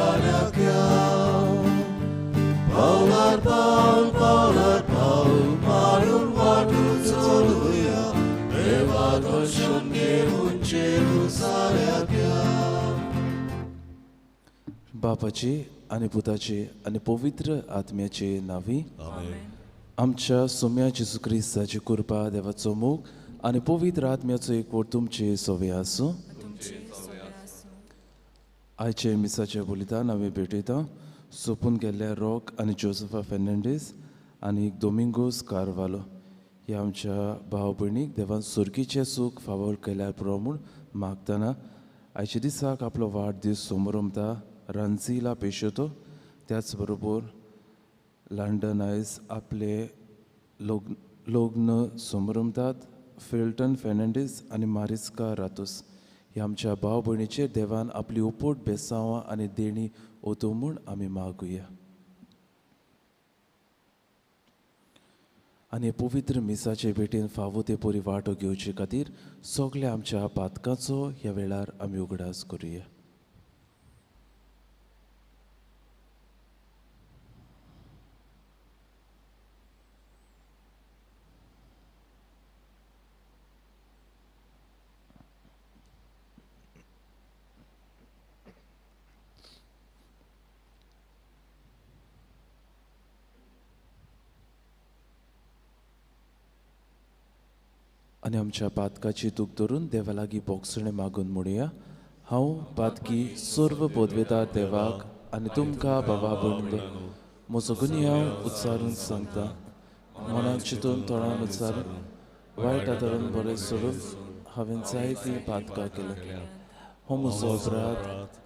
सारक्या पावलार पावल पावलार पावल मारून वाटून चलुया देवा दर्शन घेवन जेरुसाल्याक्या. बापाची आनी पुताची आनी पवित्र आत्म्याचे नांवी आमच्या सोम्या जेजू क्रिस्ताची कृपा, देवाचो मोग आनी पवित्र आत्म्याचो एकवट तुमचे सोवे आसूं. आयचे मिसाच्या बलिदान आमी भेटयता सोंपून गेल्ल्या रॉक आनी जोसेफा फेर्नांडीस आनी दोमिंगोस कारवालो ह्या आमच्या भाव भयणीक देवान सुर्गीचें सूख फावो केल्यार पुरो म्हूण मागतना आयच्या दिसाक आपलो वाडदीस समरंभता रांझिला पेशोतो, त्याच बरोबर लंडन आयज आपले लग्न समरंभतात फिल्टन फेर्नांडीस आनी मारिस्का रातोस ह्या आमच्या भाव भयणीचेर देवान आपली उपट बेसांवां आनी देणी ओतूं म्हूण आमी मागुया. आनी पवित्र मिसाचे भेटेन फावो ते परी वांटो घेवचे खातीर सगल्या आमच्या पातकांचो ह्या वेळार आमी उगडास करुया. आनी आमच्या पातकाची दूख धरून देवा लागीं बोगसणें मागून म्हणुया. हांव पातकी सर्व पदवेदार देवाक आनी तुमकां बाबा भयणींनो म्हजो गुन्यांव उच्चारून सांगता. मनान चिंतून तोंडान उच्चारून वायट आदारान बरें सोडून हांवें जायतीं पातकां केल्या. हो म्हजो अपराध,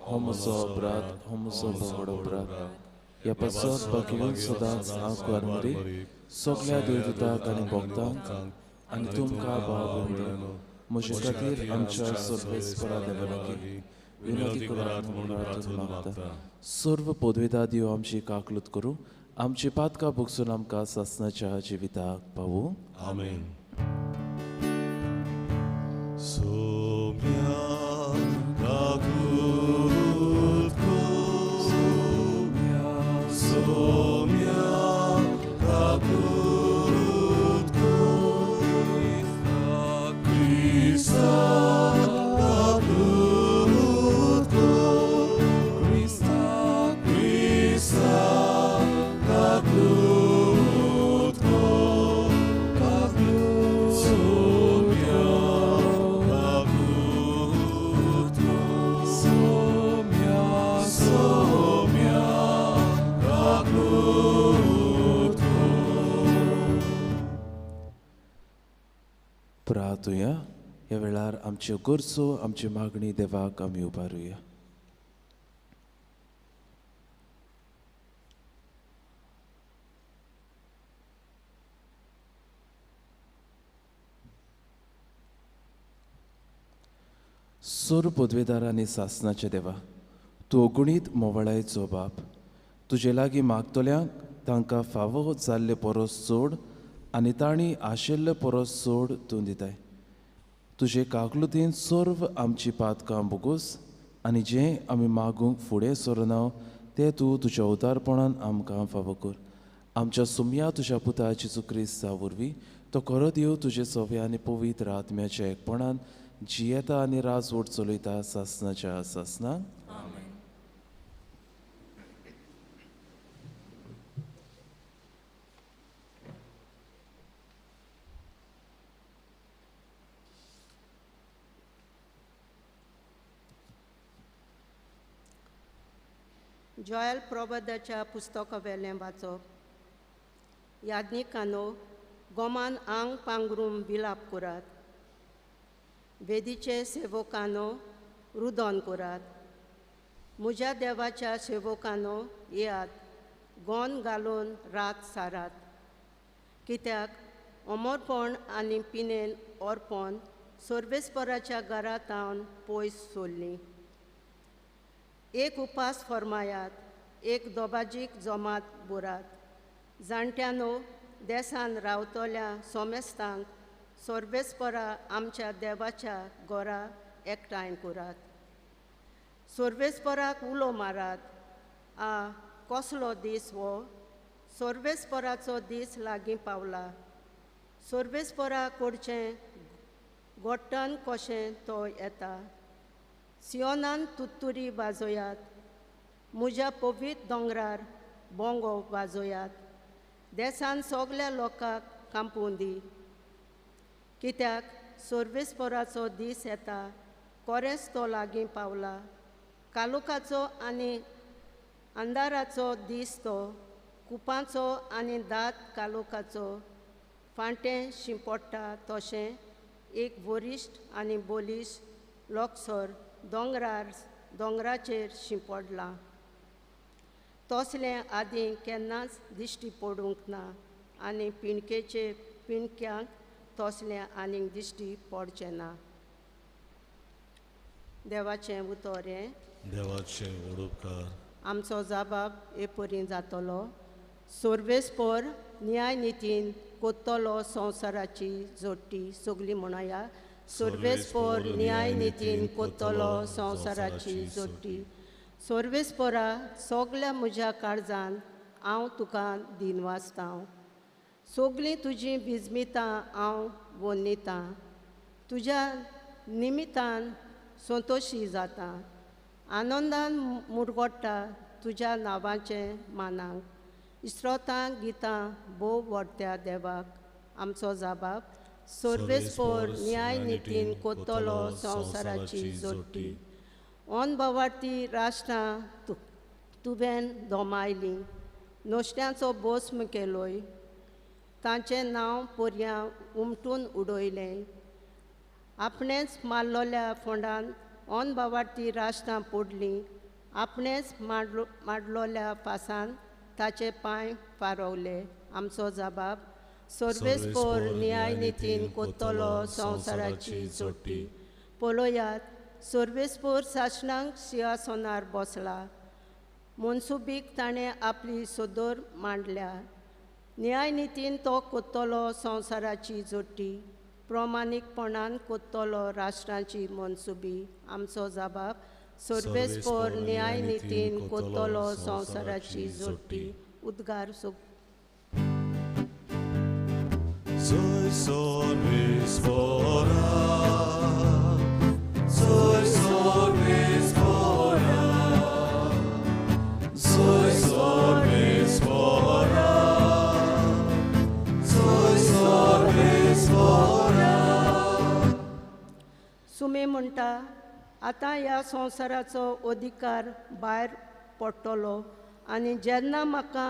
हो म्हजो अपराध, हो म्हजो व्हड अपराध. ह्या पासत बाकीवन सदांच हांव कुवार सगल्या देवदूताक आनी भक्तांक आनी तुमकां भाव भयणींनो म्हजे खातीर आमच्या सर्वेस्परा देवा लागीं विनंती करात म्हूण प्रार्थना मागता. सर्व पदवेदार देव आमची काकलूत करूं, आमची पातकां भोगसून आमकां सासणाच्या जिविताक पावूं. आमेन. सोम्या काकूत कर, सोम्या काकूत कर, क्रिस्ता काकूत कर, क्रिस्ता काकूत कर, सोम्या काकूत कर, सोम्या काकूत कर. प्रार्थुया. ह्या वेळार आमच्यो गरजो, आमची मागणी देवाक आमी उबारुया. सर्व पदवेदार आनी सासणाचे देवा, तूं अगुणीत मोवाळायचो बाप, तुजे लागीं मागतल्यांक तांकां फावो जाल्ले परस चड आनी तांणी आशिल्ले परस चड तूं दिताय. तुजे काकलुतीन सर्व आमची पातकां भोगोस आनी जें आमी मागूंक फुडें सरना तें तूं तुज्या उदारपणान आमकां फावो कर. आमच्या सुमया तुज्या पुता जेजू क्रिस्ता वरवीं तो खरो देव तुजे सव्या आनी पवित्र आत्म्याच्या एकपणान जियेता आनी राजवट चलयता सासणाच्या सासणाक. जॉयल प्रबोधाच्या पुस्तकावेलें वाचप. याज्ञिकानो गोमान आंग पांगरून विलाप करात, वेदीचे सेवकानो रुदन करात, म्हज्या देवाच्या सेवकानो येयात गोन घालून रात सारात. कित्याक अमरपण आनी पिनेन अर्पण सर्वेस्पराच्या घरांत पयस सोडली. एक उपास फर्मायात, एक दोबाजीक जमात बुरात. जाणट्यानो देसान रावतल्या सोमेस्तांक सर्वेस्परा आमच्या देवाच्या घरा एकठांय करात. सर्वेस्पराक उलो मारात, आ, कसलो दीस हो! सर्वेस्पराचो दीस लागीं पावला. सर्वेस्परा कडचें गोट्टन कशें तो येता. सियोनान तुत्तुरी वाजयात, म्हज्या पवित्र दोंगरार बोंगो वाजयात. देसान सगल्या लोकांक कांपून दी, कित्याक सर्वेस्पराचो दीस येता, कोरेंच तो लागीं पावला. कालुकाचो आनी अंधाराचो दीस तो, कुपांचो आनी दांत कालुकाचो. फांटें शिंपडटा तशें एक वरिश्ठ आनी बलिश्ट लोकसर दोंगरार दोंगराचेर शिंपडलां. तसलें आदीं केन्नाच दिश्टी पडूंक ना आनी पिणकेचे पिणक्यांक तसलें आनीक दिश्टी पडचें ना. देवाचें उतर हें. देवाचें उपकार. आमचो जबाब हे परीं जातलो. सर्वेस्पर न्याय नितीन कोत्तलो संवसाराची जोडटी. सगली म्हणया, सर्वेस्पर न्याय नितीन कोत्तलो संवसाराची जोडटी. सर्वेस्परा, सगल्या म्हज्या काळजान हांव तुका दिनवासतां. सगलीं तुजीं बिजमितां हांव वन्नितां. तुज्या निमितान संतोशी जाता, आनंदान मुरगोट्टा तुज्या नांवाचें मानांक. इस्रोतां गितां भोव व्हडत्या देवाक. आमचो जबाब, सर्वेस्पर न्याय नितीन कोत्तलो संवसाराची जोडटी. अनभवार्थी राष्ट्रां तुवें दोमायलीं, नश्ट्यांचो भस्म केलोय, तांचें नांव पर्यां उमटून उडयलें. आपणेंच मारलोल्या फोंडान अनभावार्थी राष्ट्रां पडलीं, आपणेंच माडलोल्या फासान ताचे पांय फारवले. आमचो जबाब, सर्वेस्पर न्याय नितीन कोत्तलो संवसाराची जोडटी. पळयात, सर्वेस्पर सासणांक सिंहासनार बसला. मनसुबीक ताणें आपली सदर मांडल्या. न्याय नितीन तो कोत्तलो संवसाराची जोडटी, प्रमाणीकपणान कोत्तलो राष्ट्रांची मनसुबी. आमचो जबाब, सर्वेस्पर न्याय नितीन कोत्तलो संवसाराची जोडटी. उद्गार सुमी म्हणटा, आतां ह्या संवसाराचो अधिकार भायर पडटलो आनी जेन्ना म्हाका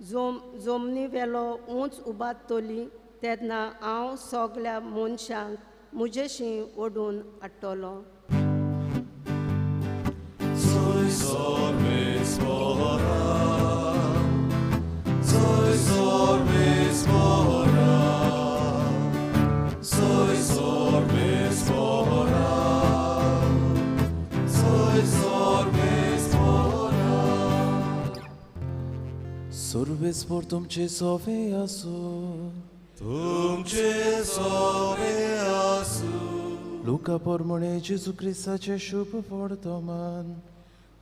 जोमनी वेलो उंच उबारतली तेन्ना हांव सगल्या मनशांक म्हजेशी ओडून हाडटलो. सर्वेस्पर तुमचे सोवे आसूं. तुमचे सोवे आसूं. लुका प्रमाणे जेजू क्रिस्ताचें शुभ वर्तमान.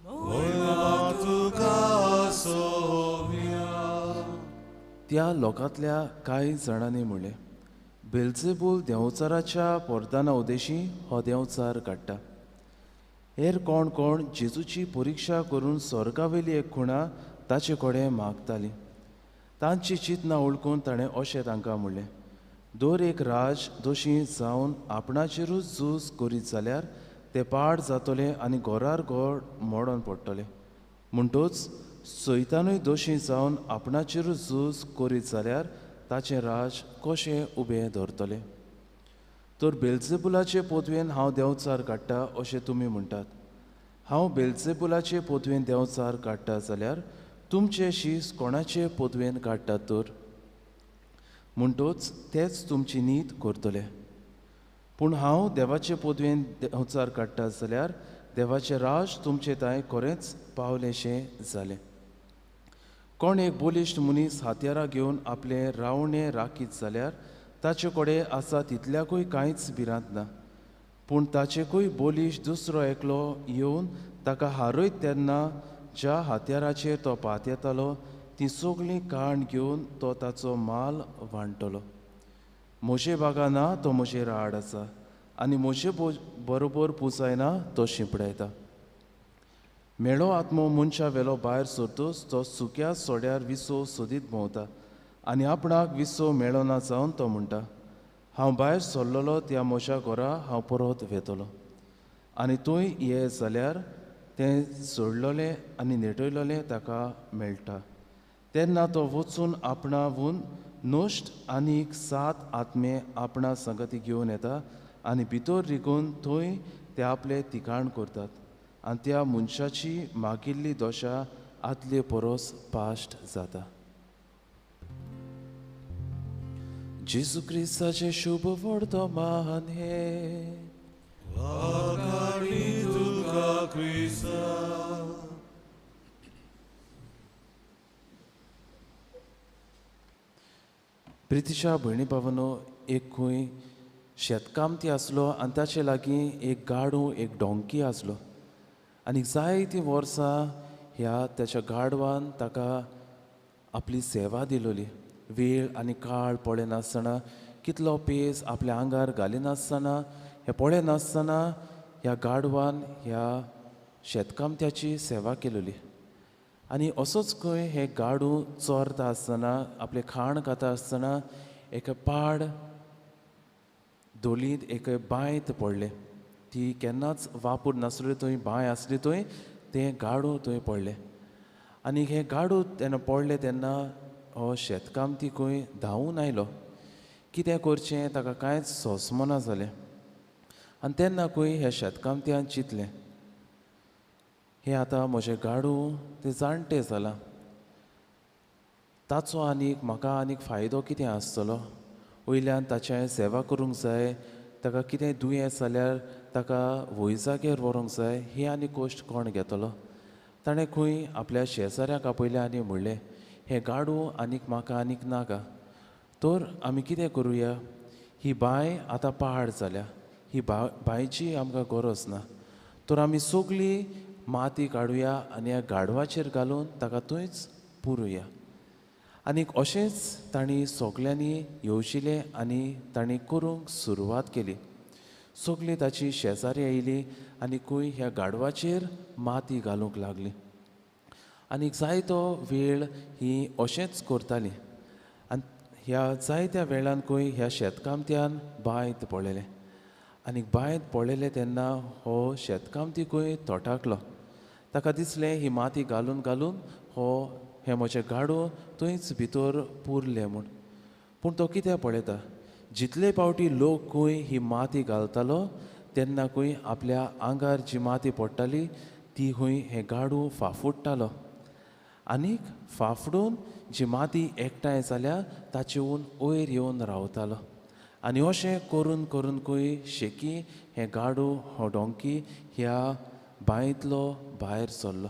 महिमा तुका सोव्या. त्या लोकांतल्या कांय जाणांनी म्हणलें, बेल्जेबूल देंवचाराच्या पोरदाना उदेशी हो देंवचार काडटा. हेर कोण कोण जेजूची परिक्षा करून स्वर्गावेली एक खुणा ताचे कडेन मागताली. तांची चिंतना वळखून ताणें अशें तांकां म्हणलें, दर एक राज दोशी जावन आपणाचेरूच झूज करीत जाल्यार ते पाड जातले आनी घरार घर मोडोन पडटले. म्हणटूच सैतानूय दोशी जावन आपणाचेरूच झूज करीत जाल्यार ताचें राज कशें उबें धरतलें? तर बेल्जेबुलाचे पदवेन हांव देंवचार काडटा अशें तुमी म्हणटात. हांव बेल्जेबुलाचे पदवेन देंवचार काडटा जाल्यार तुमचे शीस कोणाचे पदवेन काडटात तर? म्हणटूच तेच तुमची नीत करतले. पूण हांव देवाचे पदवेन देंवचार काडटा जाल्यार देवाचें राज तुमचे तांय खरेंच पावलेंशें जालें. कोण एक बलिश्ट मनीस हातयारां घेवन आपलें रावणें राखीत जाल्यार ताचे कडेन आसा तितल्याकूय कांयच भिरांत ना. पूण ताचेकूय बलिश्ट दुसरो एकलो येवन ताका हारयत तेन्ना ज्या हात्याराचेर तो पातयेतालो ती सगळीं काण घेवन तो ताचो माल वांट्टलो. म्हजे बागा ना तो म्हजेर आड आसा आनी म्हजे बरोबर पुजायना तो शिंपडायता. मेळो आत्मो मनशा वेलो भायर सरतूच तो सुक्या सोड्यार विसो सोदीत भोंवता आनी आपणाक विसो मेळना जावन तो म्हणटा, हांव भायर सरलेलो त्या म्हज्या घरा हांव परत वेतलो. आनी थंय ये जाल्यार तें सोडलेलें आनी नेटयलेलें ताका मेळटा. तेन्ना तो वचून आपणावून नश्ट आनीक 7 आत्मे आपणा संगती घेवन येता आनी भितर रिगून थंय ते आपले ठिकाण करतात आनी त्या मनशाची मागिल्ली दशा आदले परस पाश्ट जाता. जेजू क्रिस्ताचें शुभ वर्तमान हें. वाखाणी तुका क्रिस्ता. प्रितीच्या भयणी भावांनो, एक खंय शेतकामती आसलो आनी ताचे लागीं एक गाडू, एक डोंकी आसलो आनी जायतीं वर्सां ह्या ताच्या गाडवान ताका आपली सेवा दिलोली. वेळ आनी काळ पळयनासतना, कितलो पेस आपल्या आंगार घालिनासतना, हें पळयनासतना ह्या गाडवान ह्या शेतकामत्याची सेवा केलोली. आनी असोच खंय हे गाडू चोरता आसतना, आपलें खाण खाता आसतना एका पाड धोलींत एका बांयत पडलें. ती केन्नाच वापर नासली थंय बांय आसली थंय तें गाडू थंय पडलें. आनी हें गाडू तेन्ना पडलें तेन्ना हो शेतकामती खंय धांवून आयलो. कितें करचें ताका कांयच सोंसमना जालें. आनी तेन्ना खंय ह्या शेतकामत्यान चिंतलें, हें आतां म्हजें गाडू तें जाणटें जालां, ताचो आनीक म्हाका आनीक फायदो कितें आसतलो, वयल्यान ताचें सेवा करूंक जाय, ताका कितें दुयेंस जाल्यार ताका वैजागेर व्हरूंक जाय, हे आनी कश्ट कोण घेतलो. ताणें खंय आपल्या शेजाऱ्यांक आपयलें आनी म्हणलें, हें गाडू आनीक म्हाका आनीक नाका, तर आमी कितें करुया, ही बांय आतां पाड जाल्या, ही बांयची आमकां गरज ना, तर आमी सगळी माती काडुया आनी ह्या गाडवाचेर घालून ताका थंयच पुरुया. आनीक अशेंच तांणी सगल्यांनी येवजिलें आनी तांणी करूंक सुरवात केली. सगळीं ताची शेजारी आयली आनी खंय ह्या गाडवाचेर माती घालूंक लागली. आनीक जायतो वेळ ही अशेंच करताली. आनी ह्या जायत्या वेळान खंय ह्या शेतकामत्यान बांयत पळयलें आनी बांयत पळयलें तेन्ना हो शेतकामती खंय तोटाकलो. ताका दिसलें ही माती घालून घालून हो हें म्हजें गाडो थंयच भितर पुरलें म्हूण. पूण तो कितें पळयता, जितले पावटी लोक खंय ही माती घालतालो तेन्ना खंय आपल्या आंगार जी माती पडटाली ती खंय हें गाडू फाफुडटालो आनीक फाफडून जी माती एकठांय जाल्या ताचेहून वयर येवन रावतालो. आनी अशें करून करून खंय शेकी हें गाडू हो डोंकी ह्या बांयतलो भायर सरलो.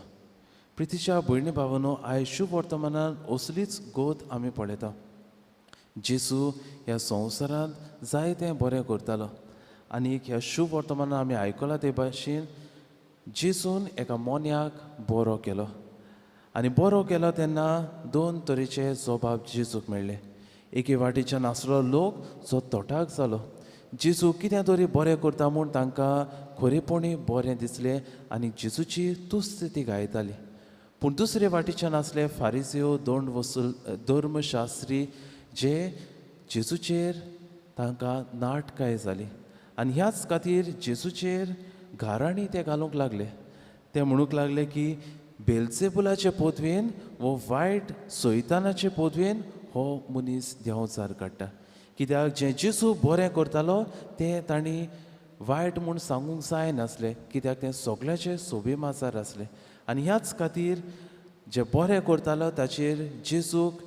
प्रितीच्या भयणी भावांनो, आयज शुभ वर्तमानान असलीच गोत आमी पळयता. जेजू ह्या संवसारांत जायतें बरें करतालो आनी ह्या शुभ वर्तमानान आमी आयकलां ते भाशेन जेजून एका मोन्याक बरो केलो आनी बरो केलो तेन्ना दोन तरेचे जबाब जेजूक मेळ्ळे. एके वाटेच्यान आसलो लोक जो तोटाक जालो, जेजू कितें तरी बरें करता म्हूण तांकां खरेपणी बरें दिसलें आनी जेजूची तुस्त ती गायताली. पूण दुसरे वाटेच्यान आसले फारिजियो, दोंड वसूल, धर्मशास्त्री जे जेजूचेर तांकां नाटकाय जाली आनी ह्याच खातीर जेजूचेर घाराणी ते घालूंक लागले. ते म्हणूंक लागले की बेलजेबुलाचे पदवेन वो वायट सैतानाचे पदवेन हो मनीस देंवचार काडटा, कित्याक जें जेजू बरें करतालो तें तांणी वायट म्हूण सांगूंक जायनासलें, कित्याक तें सगळ्याचें सोबेमाजार आसलें. आनी ह्याच खातीर जें बरें करतालो ताचेर जेजूक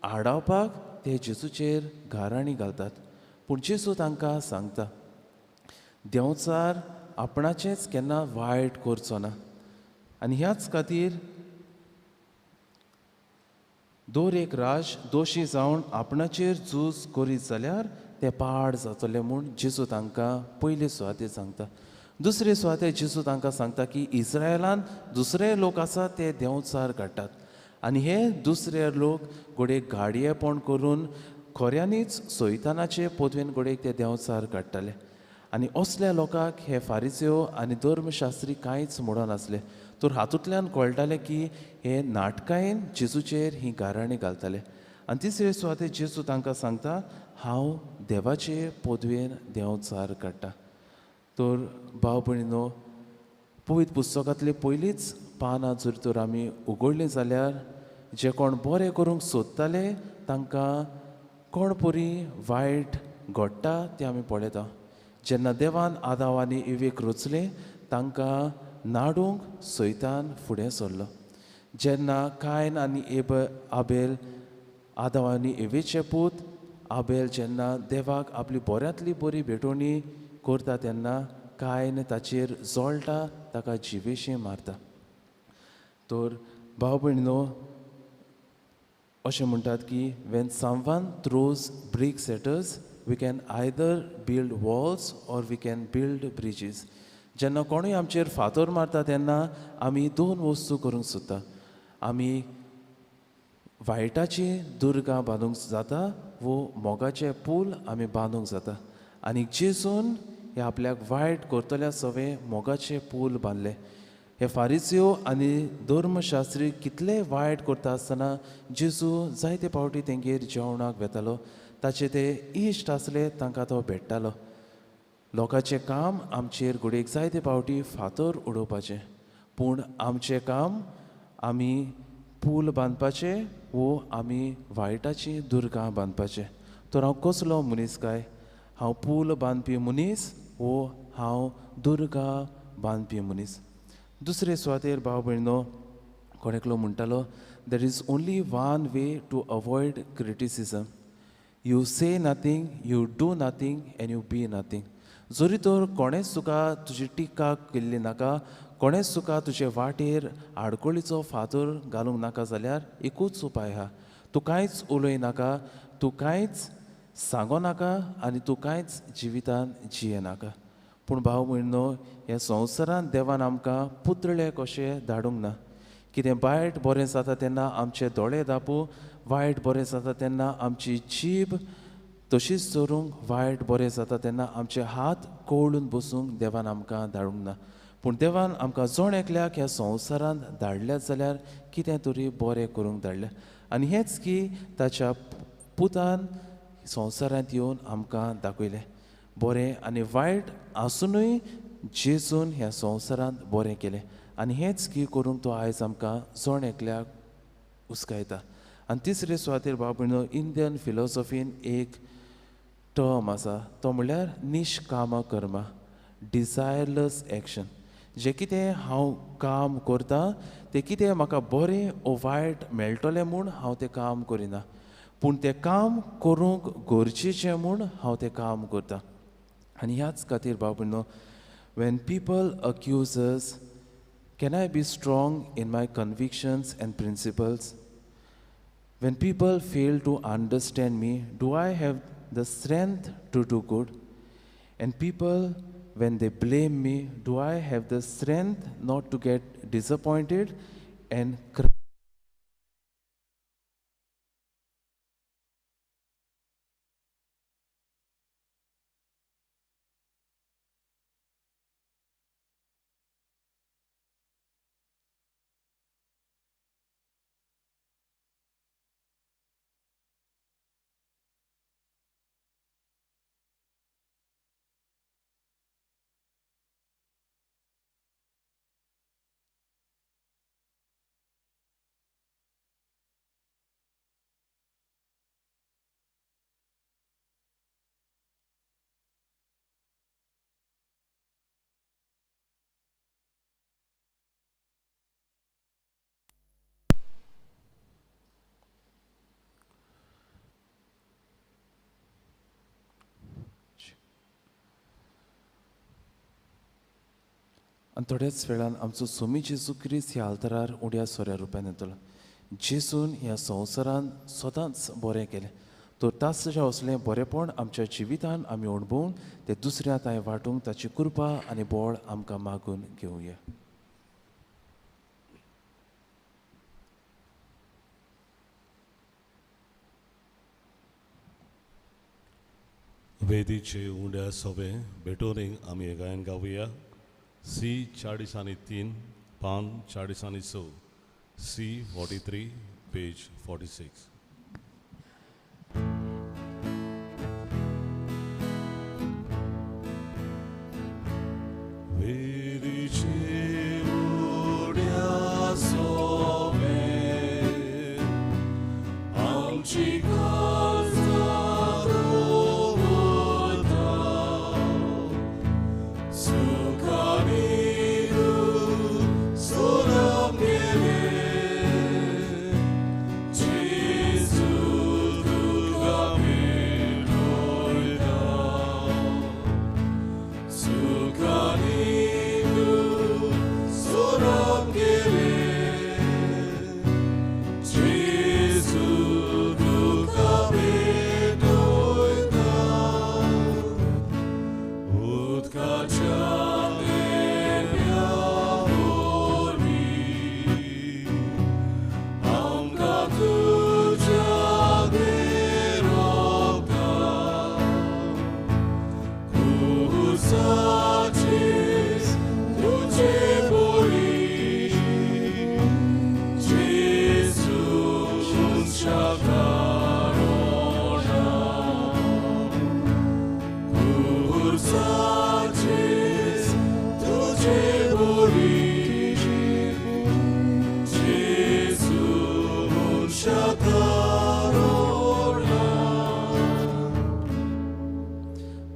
आडावपाक ते जेजूचेर घाराणी घालतात. पूण जेजू तांकां सांगता, देंवचार आपणाचेंच केन्ना वायट करचो ना. आनी ह्याच खातीर दर एक राज दोशी जावन आपणाचेर झूज करीत जाल्यार ते पाड जातले म्हूण जेजू तांकां पयले सुवातेर सांगता. दुसरे सुवातेर जेजू तांकां सांगता की इस्रायलान दुसरे लोक आसा ते देंवचार काडटात आनी हे दुसरे लोक घडये गाडयेपण करून खऱ्यांनीच सैतानाचे पदवेन घडयेक ते देंवचार काडटाले आनी असल्या लोकांक हे फारिसेव आनी धर्मशास्त्री कांयच म्हणून नासले. तर हातूंतल्यान कळटालें की हे नाटकायेन जेजूचेर ही गाराणी घालताले. आनी तिसरे सुवातेर जेजू तांकां सांगता हांव देवाचे पदवेन देंवचार काडटा. तर भाव भयणीनो, पवित्र पुस्तकांतली पयलींच पानां जर तर आमी उगडलीं जाल्यार जे कोण बरें करूंक सोदताले तांकां कोण परी वायट घडटा तें आमी पळयता. जेन्ना देवान आदाव आनी इवेक रचले तांकां नाडूंक सैतान फुडें सरलो. जेन्ना कायन आनी आबेल, आदाव आनी एवेचे पूत आबेल जेन्ना देवाक आपली बऱ्यांतली बरी भेटवणी करता तेन्ना कायन ताचेर जळटा, ताका जिवेशीं मारता. तर भाव भयणीनो, अशें म्हणटात की when someone throws bricks at us we can either build walls or we can build bridges. जेन्ना कोणूय आमचेर फातर मारता तेन्ना आमी दोन वस्तू करूंक सोदता. आमी वायटाची दुर्गां बांदूंक जाता वो मोगाचे पूल आमी बांदूंक जाता. आनी जेजून हे आपल्याक वायट करतल्या सवे मोगाचे पूल बांदले. हे फारिसियो आनी धर्मशास्त्री कितले वायट करता आसतना जेजू जायते फावटी तेंगेर जेवणाक वेतालो. ताचे ते इश्ट आसले तांकां तो भेट्टालो. लोकांचें काम आमचेर घडयेक जायते फावटी फातर उडोवपाचें, पूण आमचें काम आमी पूल बांदपाचें वो आमी वायटाची दुर्गां बांदपाचें. तर हांव कसलो मनीस काय? हांव पूल बांदपी मनीस वो हांव दुर्गां बांदपी मनीस? दुसरे सुवातेर भाव भयणीनो, कोण एकलो म्हणटालो, there is only one way to avoid criticism. You say nothing, you do nothing and you be nothing. जरी तर कोणेंच तुका तुजी टिका केल्ली नाका, कोणेंच तुका तुजे वाटेर आडखळीचो फातर घालूंक नाका जाल्यार एकूच उपाय आहा, तूं कांयच उलय नाका, तूं कांयच सांगो नाका आनी तूं कांयच जिवितान जिये नाका. पूण भाव भयणीनो, ह्या संवसारांत देवान आमकां पुतळे कशे धाडूंक ना. कितें वायट बरें जाता तेन्ना आमचे दोळे दापू, वायट बरें जाता तेन्ना आमची जीब तशीच दवरूंक, वायट बरें जाता तेन्ना आमचे हात कवळून बसूंक देवान आमकां धाडूंक ना. पूण देवान आमकां जण एकल्याक ह्या संवसारांत धाडल्यात जाल्यार कितें तरी बरें करूंक धाडलें. आनी हेंच की ताच्या पुतान संवसारांत येवन आमकां दाखयलें. बरें आनी वायट आसुनूय जेजून ह्या संवसारांत बरें केलें आनी हेंच की करूंक तो आयज आमकां जण एकल्याक उस्कायता. आनी तिसरे सुवातेर भाव भयणीनो, इंडियन फिलोसॉफीन एक टर्म आसा तो म्हणल्यार निष्काम कर्मा, डिजायरलेस एक्शन. जें कितें हांव काम करता तें कितें म्हाका बरें ओ वायट मेळटलें म्हूण हांव तें काम करिना, पूण तें काम करूंक गरजेचें म्हूण हांव तें काम करता. आनी ह्याच खातीर भाव भयणीनो, when people accuse us, can I be strong in my convictions and principles? When people fail to understand me, do I have the strength to do good? And people, when they blame me, do I have the strength not to get disappointed and cry? आनी थोड्याच वेळान आमचो सोमी जेजू क्रिस्त ह्या आल्तरार उड्या सोऱ्या रुपान येतलो. जेजून ह्या संवसारान सदांच बरें केलें. तर ताच्या असलें बरेपण आमच्या जिवितान आमी अणभवून ते दुसऱ्या तांय वांटूंक ताची कृपा आनी बळ आमकां मागून घेवया. वेदीचे उंड्या सोबे भेटोरींग आमी गायन गावया. सी 43, पान 46, सी 43, पेज 46. वेदीचे उंड्या सोबे आमची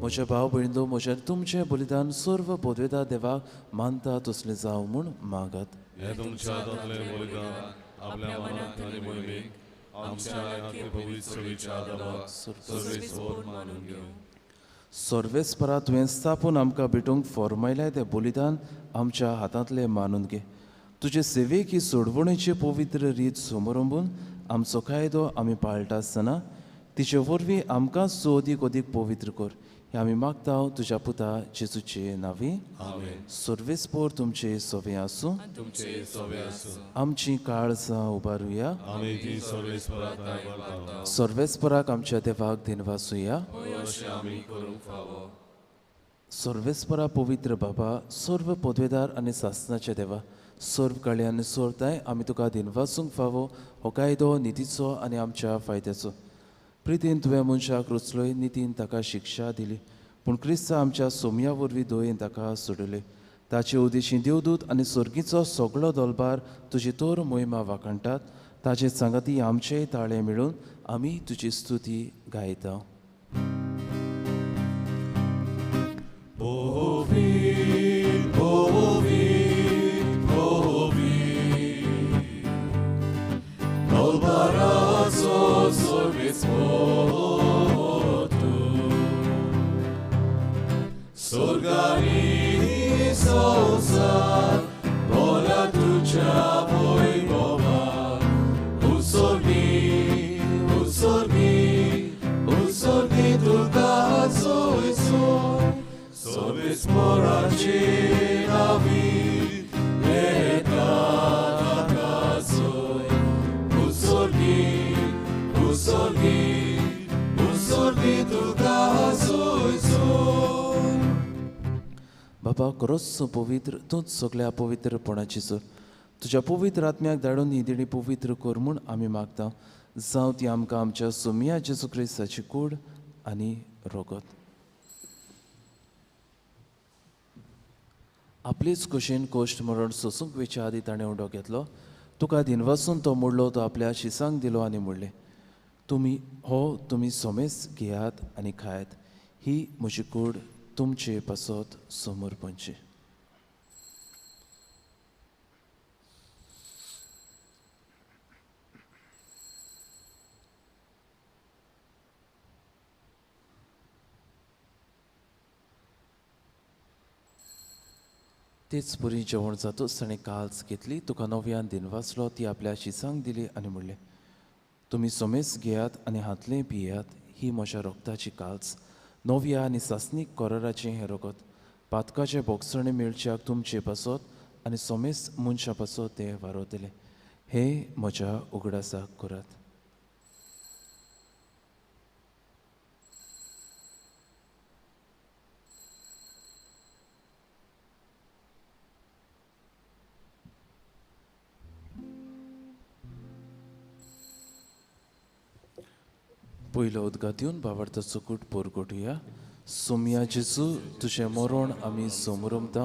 म्हज्या भाव भयणींनो, म्हज्या तुमचें बलिदान सर्व पदवेदार देवाक मानता तसलें जावं म्हूण मागात. हें तुमच्या हातांतलें बलिदान आपल्या मनात आनी मोहिमेक आमच्या पवित्र सभेच्या देवाक सर्वेस्पर मानून घेवं. सर्वेस्परा तुवें स्थापून आमकां भेटूंक फॉर्मायलें तें बलिदान आमच्या हातांतलें मानून घे. तुजे सेवेक ही सोडवणेची पवित्र रीत समरंबून आमचो कायदो आमी पाळटा आसतना तिचे वरवीं आमकां सो अदीक अदीक पवित्र कर. हे आमी मागता तुज्या पुता जेजूचे नांवी. सर्वेस्पर तुमचे सोवे आसूं. आमची काळजां उबारुया. सर्वेस्पराक आमच्या देवाक दिनवासुया. सर्वेस्परा पवित्र बाबा, सर्व पदवेदार आनी सासनाचे देवा, सर्व काळी आनी सोरताय आमी तुका दिनवासूंक फावो हो कायदो नितीचो आनी आमच्या फायद्याचो. प्रितीन तुवें मनशाक रचलोय, नितीन ताका शिक्षा दिली, पूण क्रिस्ता आमच्या सोम्या वरवीं दयेन ताका सोडयले. ताचे उदेशी देवदूत आनी सर्गीचो सगळो दलबार तुजी तोर मोहिमा वाखाणटात. ताचे सांगाती आमचेय ताळे मेळून आमी तुजी स्तुती गायता. Sorgani संसार बोला तुझ्या वैभवान. उत्सर्गी उत्सर्गी उत्सर्गी तुका सोयसोय सर्वेस्पराचे नांवी घेता ताका सोय. उत्सर्गी उत्सर्गी उत्सर्गी तुका सोयसोय. बाबा खरोच पवित्र तूंच सगळ्या पवित्रपणाची सर. तुज्या पवित्र आत्म्याक धाडून ही देणी पवित्र कर म्हूण आमी मागता. जावं ती आमकां आमच्या सोमया जेजू क्रिस्ताची कूड आनी रोगत. आपलेच कुशीन कोश्ट मरण सोसूंक वेच्या आदी ताणें उंडो घेतलो. तुका दिनवासून तो मोडलो, तो आपल्या शिसांक दिलो आनी म्हणलें, तुमी हो तुमी सोमेस घेयात आनी खायात, ही म्हजी कूड तुमचे पासत समर्पणची. तेच परी जेवण जातूच ताणें काल्स घेतली, तुका नव्यान दिनवासलो, ती आपल्या शिसांक दिली आनी म्हणलें, तुमी सोमेस घेयात आनी हातलें पियात, ही म्हज्या रोगताची काल्स, नव्या आनी सासणीक कोराराचें हें रोगत. पातकाचें बोगसणें मेळच्याक तुमचे पासत आनी सोमेस मनशां पासत तें वारवतलें. हें म्हज्या उगडासाक करात. पयलो उदकांत येवन भावार्थाचो कूट परगटुया. सोमया जेजू, तुजें मरण आमी समरमता,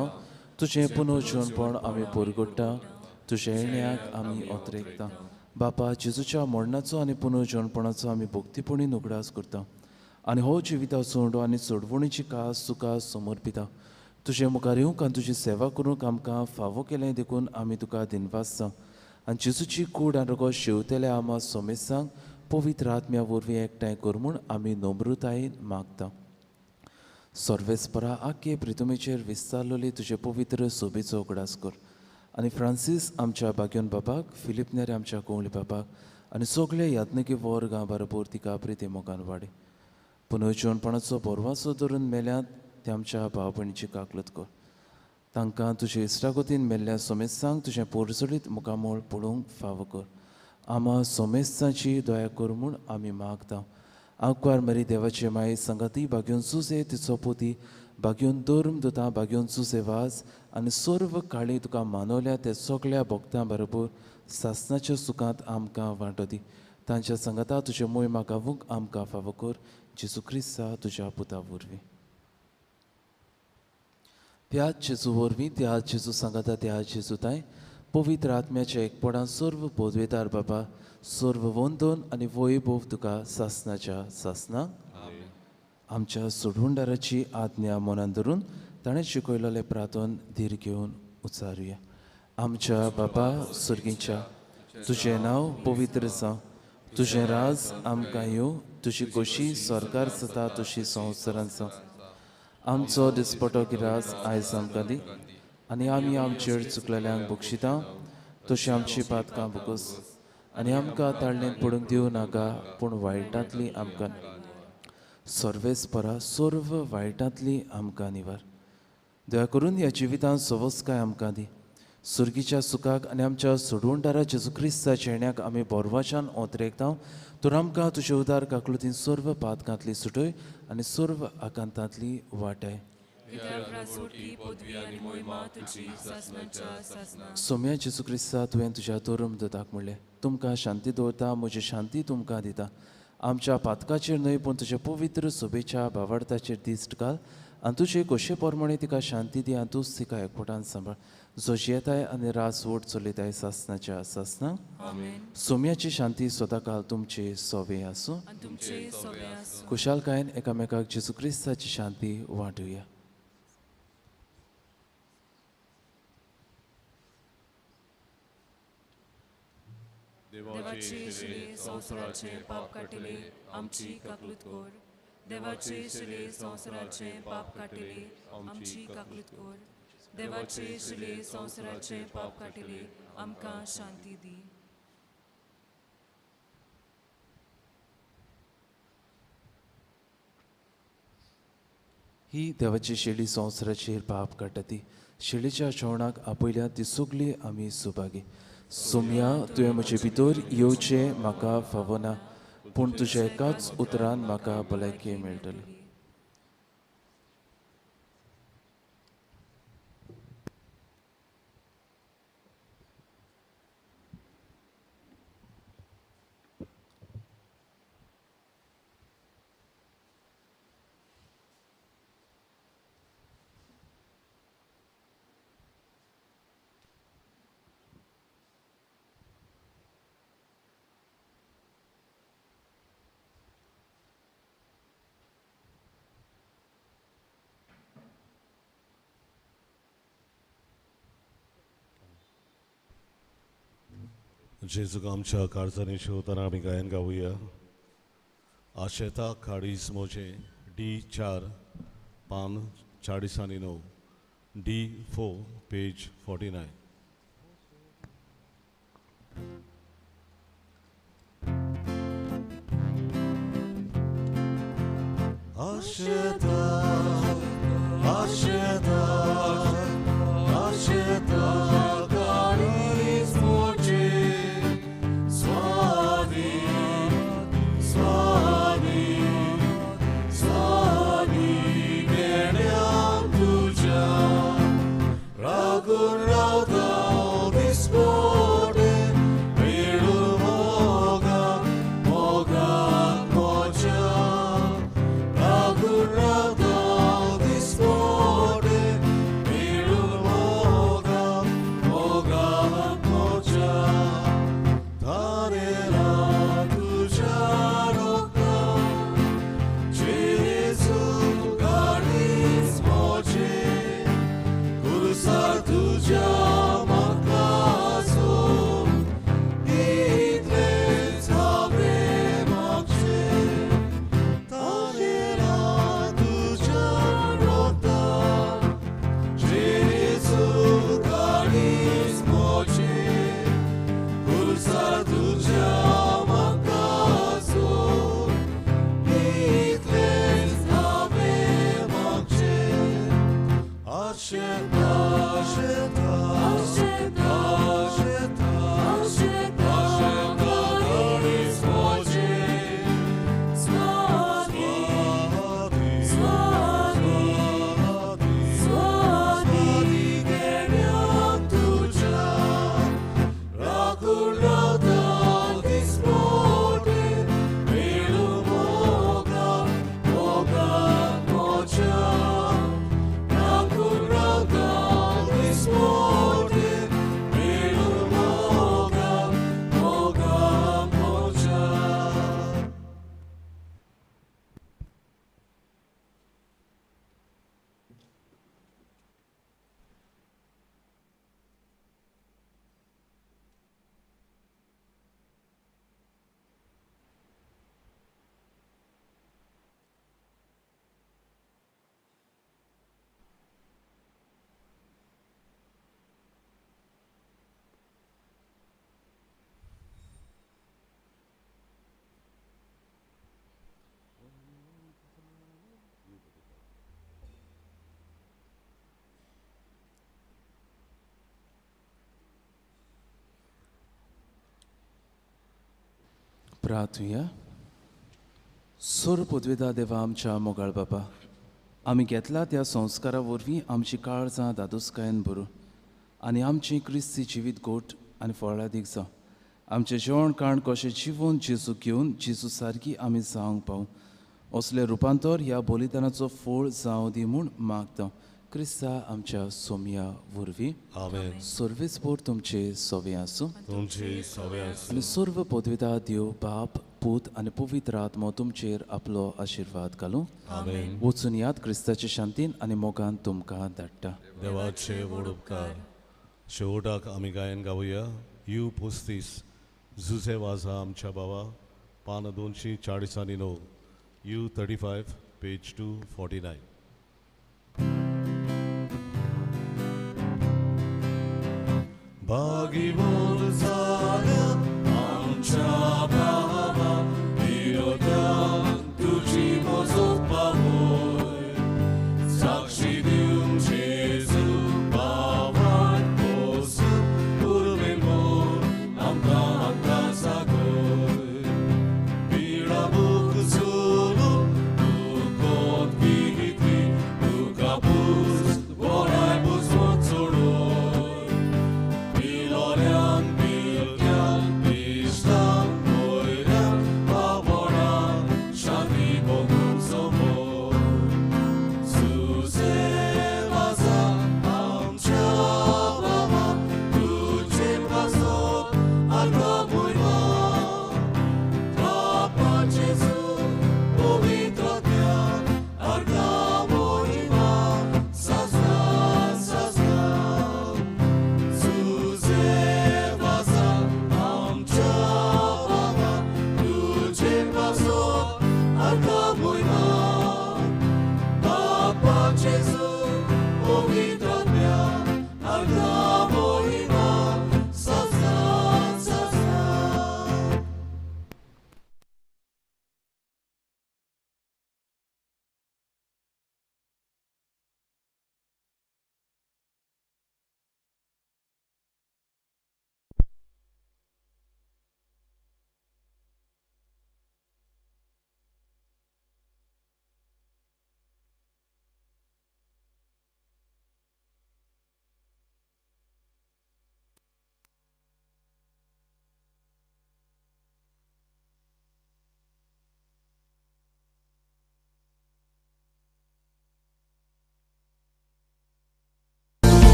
तुजें पुनर्जीवनपण आमी परगट्टा, तुज्या येण्याक आमी ओतरेकता. बापा, जेजूच्या मरणाचो आनी पुनर्जीवनपणाचो आमी भक्तीपणी उगडास करता आनी हो जिविताचो उंडो आनी सोडवणीची कास तुका समर्पिता. तुजे मुखार येवंक आनी तुजी सेवा करूंक आमकां फावो केलें देखून आमी तुका दिनवासता. आनी जेजूची कूड आनी रगत शेवतेल्या आमा सोमेसांक पवित्र आत्म्या वरवीं एकठांय कर म्हूण आमी नम्रतायेन मागता. सर्वेस्परा, आख्खे प्रितुमेचेर विस्तारलेली तुजे पवित्र सोबेचो उगडास कर आनी फ्रांसीस आमच्या बाग्योन बाबाक, फिलीप नेरे आमच्या कोंगळी बाबाक आनी सगळे यात्निकी वर्गां बरोबर तिका प्रिती मोगान वाडे. पुनर्जीवनपणाचो बोरवासो धरून मेल्यात ते आमच्या भाव भयणीची काकलत कर. तांकां तुजे इश्टागतीन मेल्ल्या सोमेस्तांक तुजें पोरजडीत मुखामळ पळोवंक फावो कर. आमा सोमेस्तांची दया कर म्हूण आमी मागता. आंकवार मरी देवाचे माये सांगाती बाग्योन सुसे तिचो पोती, बाग्योन धर्म दुता, बाग्योन सुसे वाज आनी सर्व काळी तुका मानवल्या ते सगळ्या भक्तां बरोबर सासनाच्या सुखांत आमकां वांटो दी. तांच्या सांगाता तुजे मोहिमा गावूंक आमकां फावो कर, जेजू क्रिस्ता तुज्या पुता वरवीं. त्याच जेजू वरवीं, त्याच जेजू सांगाता, त्याच जेजू ताय पवित्र आत्म्याच्या एकपणान सर्व पदवेदार बाबा, सर्व वंदन आनी वैभव तुका सासनाच्या सासना. आमच्या सोडवणदाराची आज्ञा मनान धरून ताणें शिकयलेलें प्रार्थन धीर घेवन उच्चारुया. आमच्या बाबा सर्गीच्या, तुजें नांव पवित्र जावं, तुजें राज आमकां येवं, तुजी खोशी सरकार जाता तशी संवसारांत जावं. आमचो दिसपटो गिरास आयज आमकां दी आनी आमी आमचेर चुकलेल्यांक बक्षिता तशी आमची पातकां भोगस आनी आमकां ताळणेंत पडूंक दिवं नाका, पूण वायटांतली आमकां सर्वेस्परा सर्व वायटांतली आमकां निवार. दया करून ह्या जिवितांत सवसकाय आमकां दी. सुर्गीच्या सुखाक आनी आमच्या सोडवणदारा जेजू क्रिस्ताच्या येण्याक आमी बोरवाच्यान ओतरेकता. तर आमकां तुजे उदार काकलुतीन सर्व पातकांतली सुटय आनी सर्व आकांतांतली वाटाय. सोम्या जेजू क्रिस्ता, तुवें तुज्या धर्म दुताक म्हणलें, तुमकां शांती दवरता, म्हजी शांती तुमकां दिता. आमच्या पातकाचेर न्हय पूण तुज्या पवित्र सोबेच्या भावार्थाचेर दिश्ट घाल आनी तुजे खोशे प्रमाणे तिका शांती दी आनी तूंच तिका एकवटान सांबाळ, जो जियेताय आनी रास वोट चलयताय सासनाच्या सासना. सोम्याची शांती सदांकाल तुमचे सोबे आसूं. खुशालकायेन एकामेकाक जेजू क्रिस्ताची शांती वांटुया. देवाचे शिले संवसाराचे पाप काडटले आमची काकलूत कर. देवाचे शिले संवसाराचे पाप काडटले आमची काकलूत कर. देवाचे शिले संवसाराचे पाप काडटले आमकां शांती दी. ही देवाची शेळी संवसाराचेर पाप काडटा ती शेळीच्या जेवणाक आपयल्या ती सगळी आमी सुभागी. सोम्या, तुवें म्हजे भितर येवचें म्हाका फावना, पूण तुज्या एकाच उतरान म्हाका भलायकी मेळटली. जेजूक आमच्या काळजांनी शिवताना आमी गायन गावया. आशेता काळीज मोजें डी 4 पान 49, डी 4 पेज 49. आशेता आशेता आशेता काळीज म्हजें स्वामी स्वामी स्वामी घेण्या तुज्या रागून रावता दिसपडे मेळूं मोगा मोगाक म्हज्या रागून रावता दिसपडे मेळूं मोगा मोगाक म्हज्या तारेला तुज्या रोखा जेजू काळीज म्हजें खुर्सार तुज्या म्हाका सोड इतलेंच हांवें मागचें तारेला तुज्या रोखा जेजू काळीज म्हजें खुर्सार तुज्या म्हाका सोड इतलेंच हांवें मागचें आशेता आशेता आशेता आशेता आशेता काळीज म्हजें स्वामी स्वामी स्वामी घेण्या तुज्या राखून रावता दिसपडे मेळूं मोगा मोगाक म्हज्या राखून रावता दिसपडे मेळूं मोगा मोगाक म्हज्या. प्रार्थुया. सोर पदवेदा देवा आमच्या मोगाळ बाबा, आमी घेतला त्या संस्कारा वरवीं आमची काळजां दादोसकायेन भरूं आनी आमचें क्रिस्ती जिवीत गोट आनी फळादीक जावं. आमचें जेवण खाण कशें जिवून जेजू घेवन जेजू सारकी आमी जावंक पावूं असलें रुपांतर ह्या बलिदानाचो फळ जावं दी म्हूण मागता क्रिस्ता आमच्या सोमया वरवीं. आमेन. सर्वेस्पोर तुमचे सोवे आसूं तुमचे सवे आसूं. आनी सर्व पदवेदा देव बाप पूत आनी पवित्र आत्मो तुमचेर आपलो आशिर्वाद घालूं. आमेन. वचून याद क्रिस्ताचे शांतीन आनी मोगान तुमकां धाडटा. देवाचे व्हड उपकार. शेवटाक आमी गायन गावया you 35 Jose वाजा आमच्या बाबा, पान 249, you 35 page 249. भागिवंत